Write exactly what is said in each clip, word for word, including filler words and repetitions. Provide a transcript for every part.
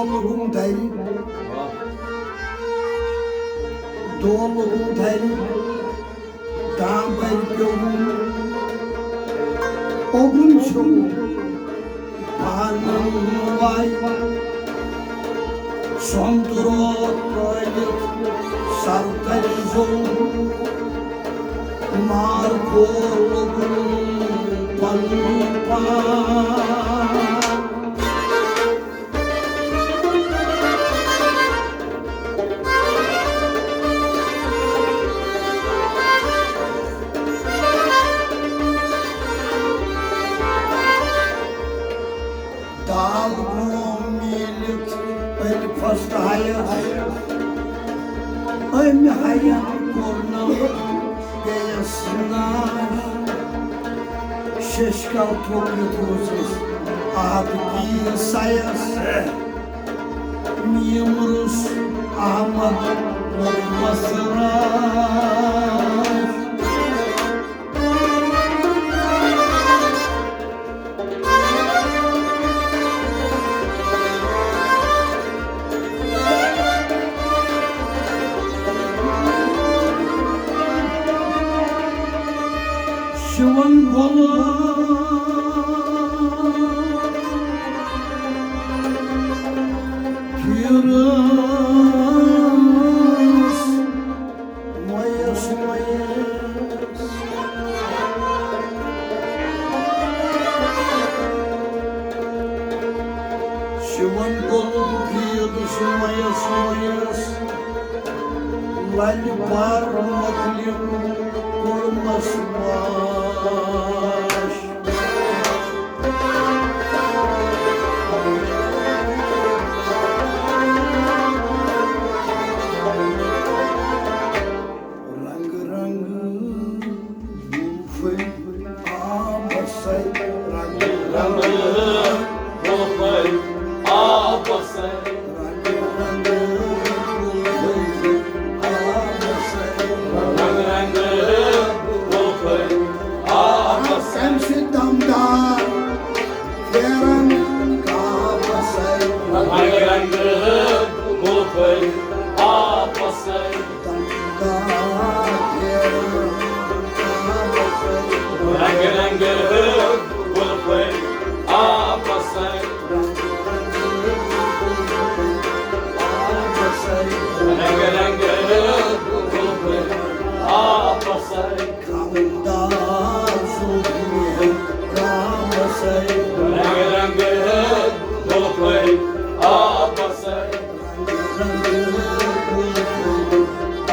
لوٚگُم دَرِ، دو لوٚگُم دَرِ، دامبرِ پیوٚم، اوٚگُم چھوٚم پانہٕ وَے۔ سۄنٛدرو ترٲوِتھ سر تلہِ زوٚو، مار کھور لوٚگُم پنُن پان۔ دال گوم میٖلِتھ ألفس تہٕ ہیس، أمۍ ہین کوٚر نہٕ پیٚیَس ناش۔ ششکل تھوٚو یُتھ روٗزِس اَتھ پیٖسَس۔ میٖمرُس احمد مسرا۔ شِوَن غلام پھیرس مۄیس مۄیس۔ شِوَن گوٚو پھیرس مۄیس مۄیس۔ لَلہِ بار مۄکلِم کوٚرمَس واش۔ رنگ رنگ گُلفٔلۍ آبس سۭتۍ، رنگ رنگ گُلفٔلۍ آبس سۭتۍ۔ رنگ رنگ گُلفٔلۍ آبس سۭتۍ۔ تَمہِ سۭتۍ دمدار پھیرن کعبس سۭتۍ۔ رنگ رنگ گُلفٔلۍ آبس سۭتۍ۔ دمدار پھیرن کعبس سۭتۍ۔ رنگ رنگ گُلفٔلۍ آبس سۭتۍ۔ رنگ رنگ گُلفٔلۍ آبس سۭتۍ۔ خاندار سُنٛد محراب سۭتۍ۔ رنگ رنگ گُلفٔلۍ آبس سۭتۍ۔ رنگ رنگ گُلفٔلۍ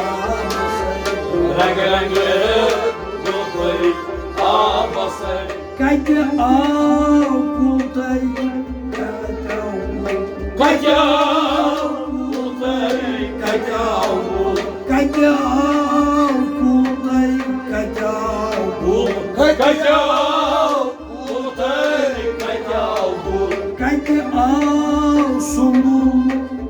آبس سۭتۍ۔ رنگ رنگ گُلفٔلۍ آبس سۭتۍ۔ کتہِ آو پُل تۄہہِ؟ کتہِ آو پُل؟ کتہِ آو پُل تۄہہِ؟ کتہِ آو پُل؟ کتہِ آو پُل تۄہہِ؟ کتہِ آو پُل؟ کتہِ آو پُل تۄہہِ؟ کتہِ آو پُل؟ کتہِ آو سُمبُل؟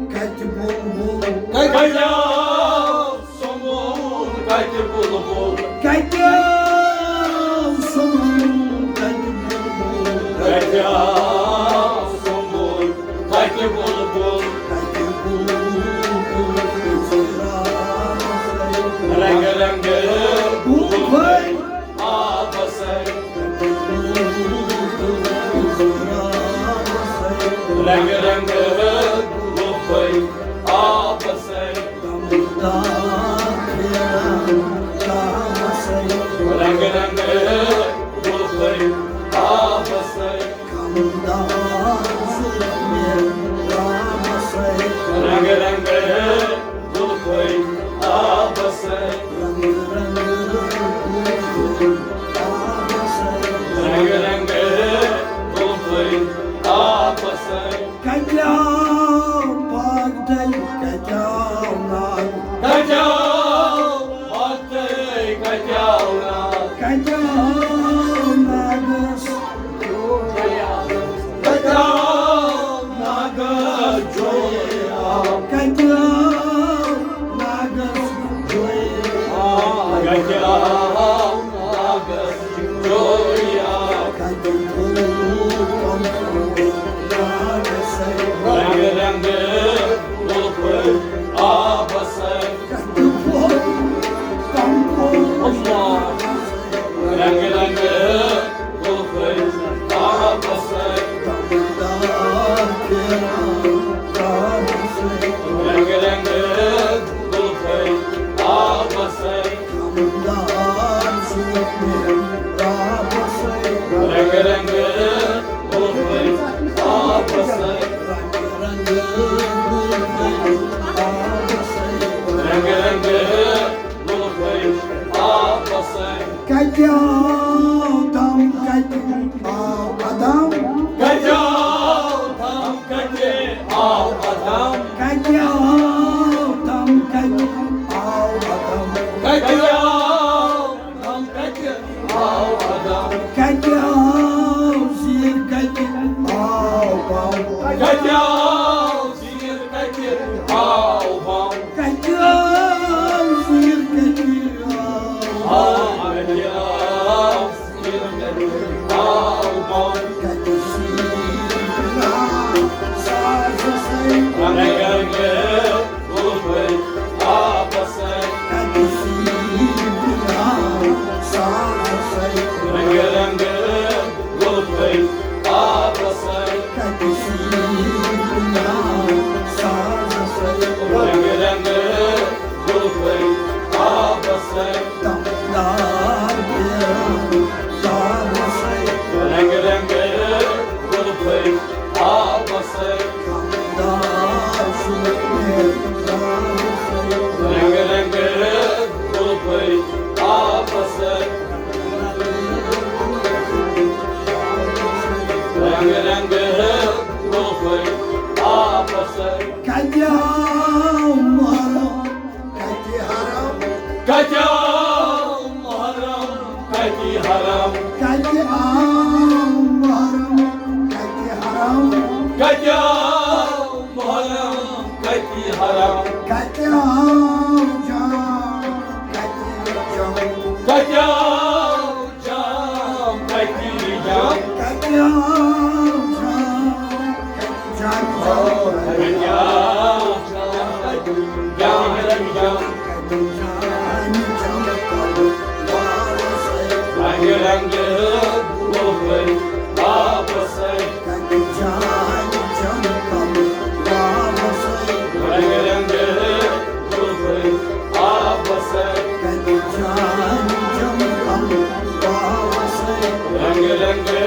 کتہِ بُلبُل؟ کتہِ آو سُمبُل کتہِ بُلبُل؟ کتہِ آو سُمبُل کتہِ بُلبُل؟ کتہِ آو سُمبُل کتہِ بُلبُل؟ کتہِ بُلبُل؟ رنگ رنگ گُلفٔلۍ آبس سۭتۍ۔ رنگ رنگ گُلفٔلۍ آبس سۭتۍ۔ رنگ رنگ گُلفٔلۍ آبس سۭتۍ۔ رنگ رنگ گُلفٔلۍ آبس سۭتۍ۔ رنگ رنگ گُلفٔلۍ آبس سۭتۍ۔ رنگ رنگ گُلفٔلۍ آبس سۭتۍ۔ کتہِ آو باغ دٔلۍ، کتہِ آو ناگ؟ کتہِ آو باغ دٔلۍ، کتہِ آو ناگ؟ کتہِ آو ناگس؟ کتہِ آو ناگس جویہِ آب؟ کتہِ آو ناگس جویہِ آب؟ کتہِ آو ناگس جویہِ آب؟ کتہِ گوٚو پنُن ناگسے؟ رنگ رنگ کتہِ آو دم، کتہِ آو ادم؟ کتہِ آو دم، کتہِ آو ادم؟ کتہِ آو دم، کتہِ آو ادم؟ کتہِ آو دم، کتہِ آو ادم؟ کتہِ آو زیٖر، کتہِ آو بم؟ کتہِ آو زیٖر، کتہِ آو بم؟ کتہِ آو زیٖر، کتہِ آو بم؟ کتہِ آو زیٖر، کتہِ آو بم؟ کتہِ زیٖر بِلال سازس سۭتۍ؟ رنگہٕ رنگہٕ گُلہٕ پھٔلۍ آبس سۭتۍ۔ کتہِ زیٖر بِلال سازس سۭتۍ؟ رنگہٕ رنگہٕ گُلہٕ پھٔلۍ آبس سۭتۍ۔ کتہِ زیٖر بِلال سازس سۭتۍ؟ رنگہٕ رنگہٕ گُلہٕ پھٔلۍ آبس سۭتۍ۔ دمدار پھیرن تابس سۭتۍ۔ رنگہٕ رنگہٕ گُلہٕ پھٔلۍ آبس سۭتۍ۔ دمدار چھُ پھیرن تابس سۭتۍ۔ رنگہٕ رنگہٕ گُلہٕ پھٔلۍ آبس سۭتۍ۔ رنگہٕ رنگہٕ گُلہٕ پھٔلۍ آبس سۭتۍ۔ کتہِ آو محرم، کتہِ حرم؟ کتہِ آو محرم، کتہِ حرم؟ کتہِ آو محرم، کتہِ حرم؟ کتہِ آو محرم، کتہِ حرم؟ کتہِ آو جام، کتہِ جام؟ کتہِ آو جام، کتہِ جام؟ کتہِ آو جام، کتہِ جام؟ کتہِ آو جام، کتہِ جام؟ رنگہٕ رنگہٕ گُلہٕ پھٔلۍ آبس سۭتۍ۔ رنگہٕ رنگہٕ گُلہٕ پھٔلۍ آبس سۭتۍ۔ رنگہٕ رنگہٕ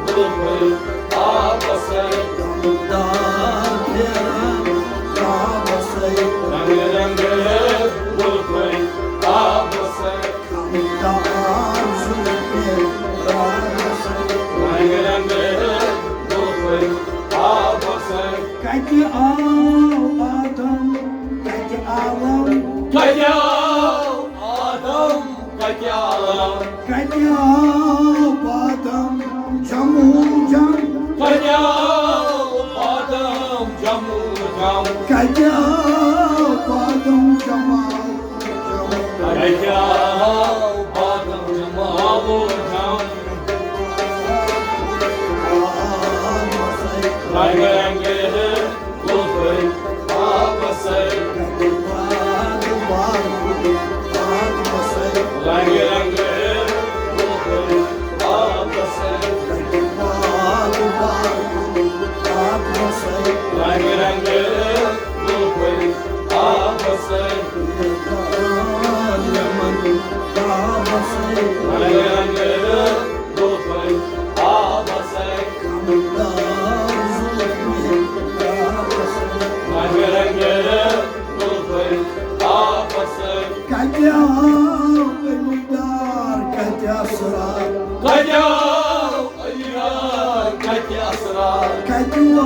گُلہٕ پھٔلۍ آبس سۭتۍ۔ دمدار پھیرن تابس سۭتۍ۔ رنگہٕ رنگہٕ گُلہٕ پھٔلۍ آبس سۭتۍ۔ دمدار زُلفہِ رابس سۭتۍ۔ رنگہٕ رنگہٕ گُلہٕ پھٔلۍ آبس سۭتۍ۔ کتہِ آو آدم، کتہِ عالم؟ کتہِ آو آدم، کتہِ عالم؟ کتہِ آو بادم جموں جم؟ کتہِ آو بادم جموں جم؟ کتہِ آو بادم جمال جم؟ کتہِ آو بادم جمال جم؟ رنگ رنگ گُلہٕ پھٔلۍ آبس سۭتۍ۔ رنگ رنگ گُلہٕ پھٔلۍ آبس سۭتۍ۔ رنگ رنگ گُلہٕ پھٔلۍ آبس سۭتۍ۔ رنگ رنگ گُلہٕ پھٔلۍ آبس سۭتۍ۔ رنگ رنگ گُلہٕ پھٔلۍ آبس سۭتۍ۔ کتہِ آو علی ڈار، کتہِ اسرار؟ کتہِ آو علی ڈار، کتہِ اسرار؟ کتہِ آو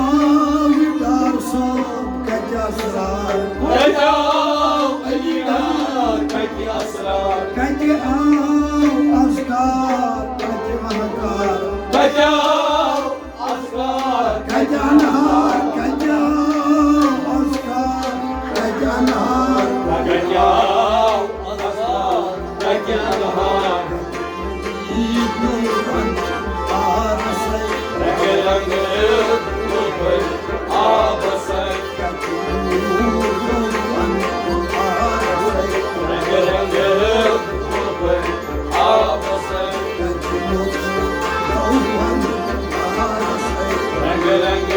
علی ڈار صٲب، کتہِ اسرار؟ کتہِ آو علی ڈار، کتہِ اسرار؟ کتہِ آو اذکار، کتہِ انہار؟ کتہِ آو اذکار؟ کتہِ انہار؟ کتہِ آو اذکار؟ کتہِ انہار؟ کتہِ آو اذکار؟ کتہِ انہار؟ عید نوٗرن آرس سۭتۍ۔ رنگ رنگ گُلہٕ پھٔلۍ آبس سۭتۍ۔ رنگ رنگ گُلہٕ پھٔلۍ آبس سۭتۍ۔ رنگ رنگ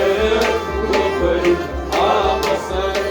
گُلہٕ پھٔلۍ آبس سۭتۍ۔